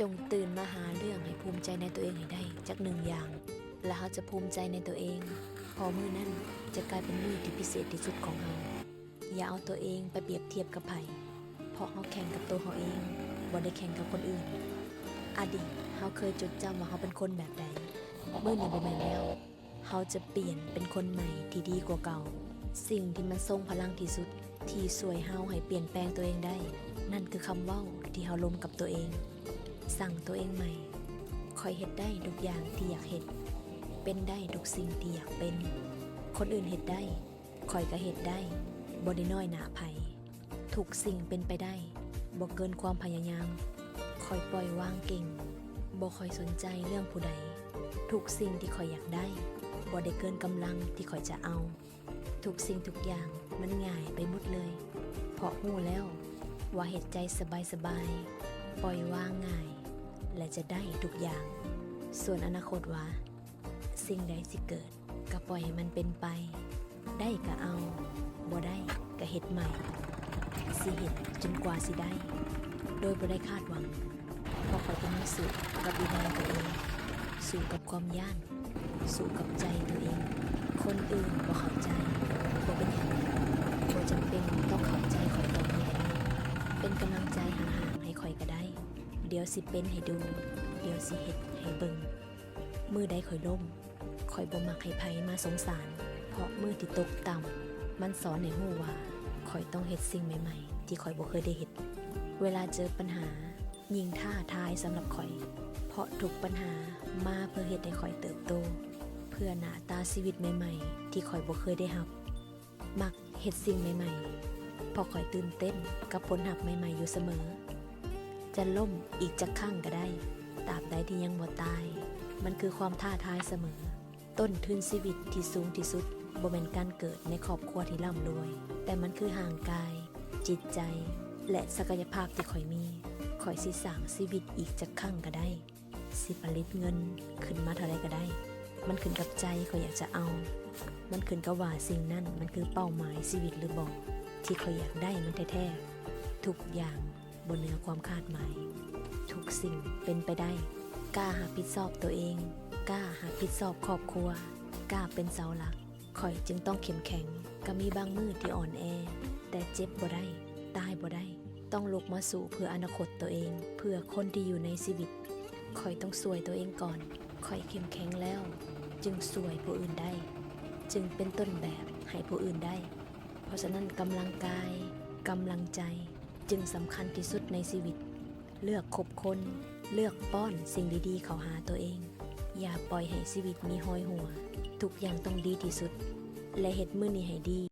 ຈົ່ງຕື່ນມາຫາເລື່ອງໃຫ້ພູມໃຈໃນຕົວເອງໃຫ້ໄດ້ຈັກໜຶ່ງຢ່າງ ແລະ ເຮົາຈະພູມໃຈໃນຕົວເອງ, ເພາະມື້ນັ້ນຈະກາຍເປັນມື້ທີ່ພິເສດທີ່ສຸດຂອງເຮົາ. ຢ່າເອົາຕົວເອງໄປປຽບທຽບກັບໃຜ, ເພາະເຮົາແຂ່ງກັບໂຕເຮົາເອງ, ບໍ່ໄດ້ແຂ່ງກັບຄົນອື່ນ. ອະດີດເຮົາເຄີຍຈົດຈຳວ່າເຮົາເປັນຄົນແບບໃດ, ມື້ນີ້ບໍ່ແມ່ນແລ້ວ. ເຮົາຈະປ່ຽນເປັນຄົນໃໝ່ທີ່ດີກວ່າເກົ່າ. ສິ່ງທີ່ມັນຊົງພະລັງທີ່ສຸດ ທີ່ຊ່ວຍເຮົາໃຫ້ປ່ຽນແປງຕົວເອງໄດ້ ນັ້ນຄືຄຳເວົ້າທີ່ເຮົາລົມກັບຕົວເອງ. ສັ່ງຕົວເອງໃໝ່, ຂ້ອຍເຮັດໄດ້ທຸກຢ່າງທີ່ຢາກເຮັດ, ເປັນໄດ້ທຸກສິ່ງທີ່ຢາກເປັນ. ຄົນອື່ນເຮັດໄດ້, ຂ້ອຍກໍເຮັດໄດ້, ບໍ່ໄດ້ນ້ອຍໜ້າໃຜ. ທຸກສິ່ງເປັນໄປໄດ້, ບໍ່ເກີນຄວາມພະຍາຍາມ. ຂ້ອຍປ່ອຍວາງເກັ່ງ, ບໍ່ຄ່ອຍສົນໃຈເລື່ອງຜູ້ໃດ. ທຸກສິ່ງທີ່ຂ້ອຍຢາກໄດ້, ບໍ່ໄດ້ເກີນກຳລັງທີ່ຂ້ອຍຈະເອົາ. ທຸກສິ່ງທຸກຢ່າງມັນງ່າຍໄປໝົດເລີຍ, ເພາະຮູ້ແລ້ວວ່າເຮັດໃຈສະບາຍໆ, ປ່ອຍວາງງ່າຍ ແລະ ຈະໄດ້ທຸກຢ່າງ. ສ່ວນອະນາຄົດວ່າ ສິ່ງໃດຊິເກີດ ກໍປ່ອຍໃຫ້ມັນເປັນໄປ, ໄດ້ກໍເອົາ, ບໍ່ໄດ້ກໍເຮັດໃໝ່. ຊິເຮັດຈົນກວ່າຊິໄດ້ ໂດຍບໍ່ໄດ້ຄາດຫວັງ, ເພາະຂ້ອຍກຳລັງສູ້ກັບວິໄນຕົວເອງ, ສູ້ກັບຄວາມຢ້ານ, ສູ້ກັບໃຈຕົວເອງ. ຄົນອື່ນບໍ່ເຂົ້າໃຈ, ບໍ່ເປັນຫຍັງ, ບໍ່ຈຳເປັນຕ້ອງເຂົ້າໃຈຂ້ອຍຕອນນີ້ກໍໄດ້. ເປັນກຳລັງໃຈຫ່າງໆໃຫ້ຂ້ອຍກໍໄດ້. ດຽວຊິເປັນໃຫ້ດູ, ດຽວຊິເຮັດໃຫ້ເບິ່ງ. ມື້ໃດຂ້ອຍລົ້ມ, ຂ້ອຍບໍ່ມັກໃຫ້ໃຜມາສົງສານ, ເພາະມື້ທີ່ຕົກຕ່ຳ ມັນສອນໃຫ້ຮູ້ວ່າຂ້ອຍຕ້ອງເຮັດສິ່ງໃໝ່ໆທີ່ຂ້ອຍບໍ່ເຄີຍໄດ້ເຮັດ. ເວລາເຈີປັນຫາ ຍິ່ງທ້າທາຍສຳລັບຂ້ອຍ, ເພາະທຸກບັນຫາມາເພື່ອເຮັດໃຫ້ຂ້ອຍເຕີບໂຕ, ເພື່ອໜ້າຕາຊີວິດໃໝ່ໆທີ່ຂ້ອຍບໍ່ເຄີຍໄດ້ຮັບ. ມັກເຮັດສິ່ງໃໝ່ໆ ເພາະຂ້ອຍຕື່ນເຕັ້ນກັບຜົນຮັບໃໝ່ໆຢູ່ສະເໝີ. ຈະລົ້ມອີກຈັກຄັ້ງກໍໄດ້, ຕາບໃດທີ່ຍັງບໍ່ຕາຍ, ມັນຄືຄວາມທ້າທາຍສະເໝີ. ຕົ້ນທຶນຊີວິດທີ່ສູງທີ່ສຸດ ບໍ່ແມ່ນການເກີດໃນຄອບຄົວທີ່ລ່ຳລວຍ, ແຕ່ມັນຄືຮ່າງກາຍ, ຈິດໃຈ ແລະ ສັກກະຍະພາບທີ່ຂ້ອຍມີ. ຂ້ອຍຊິສ້າງຊີວິດອີກຈັກຄັ້ງກໍໄດ້. ຊິຜະລິດເງິນຂຶ້ນມາເທົ່າໃດກໍໄດ້, ມັນຂຶ້ນກັບໃຈຂ້ອຍຢາກຈະເອົາ. ມັນຂຶ້ນກັບວ່າສິ່ງນັ້ນມັນຄືເປົ້າໝາຍຊີວິດຫຼືບໍ່, ທີ່ຂ້ອຍຢາກໄດ້ມັນແທ້ໆ. ທຸກຢ່າງບໍ່ເໜືອຄວາມຄາດໝາຍ. ທຸກສິ່ງເປັນໄປໄດ້. ກ້າຮັບຜິດຊອບຕົວເອງ, ກ້າຮັບຜິດຊອບຄອບຄົວ, ກ້າເປັນເສົາຫຼັກ. ຂ້ອຍຈຶ່ງຕ້ອງເຂັ້ມແຂງ. ກໍມີບາງມື້ທີ່ອ່ອນແອ, ແຕ່ເຈັບບໍ່ໄດ້, ຕາຍບໍ່ໄດ້. ຕ້ອງລຸກມາສູ້ເພື່ອອະນາຄົດຕົວເອງ, ເພື່ອຄົນທີ່ຢູ່ໃນຊີວິດ. ຂ້ອຍຕ້ອງຊ່ວຍຕົວເອງກ່ອນ. ຂ້ອຍເຂັ້ມແຂງແລ້ວ ຈຶ່ງຊ່ວຍຜູ້ອື່ນໄດ້, ຈຶ່ງເປັນຕົ້ນແບບໃຫ້ຜູ້ອື່ນໄດ້. ເພາະສະນັ້ນ, ກຳລັງກາຍ, ກຳລັງໃຈ ຈຶ່ງສຳຄັນທີ່ສຸດໃນຊີວິດ. ເລືອກຄົບຄົນ, ເລືອກປ້ອນສິ່ງດີໆເຂົ້າຫາຕົວເອງ. ຢ່າປ່ອຍໃຫ້ຊີວິດມີຮອຍຮົ່ວ. ທຸກຢ່າງຕ້ອງດີທີ່ສຸດ ແລະ ເຮັດມື້ນີ້ໃຫ້ດີ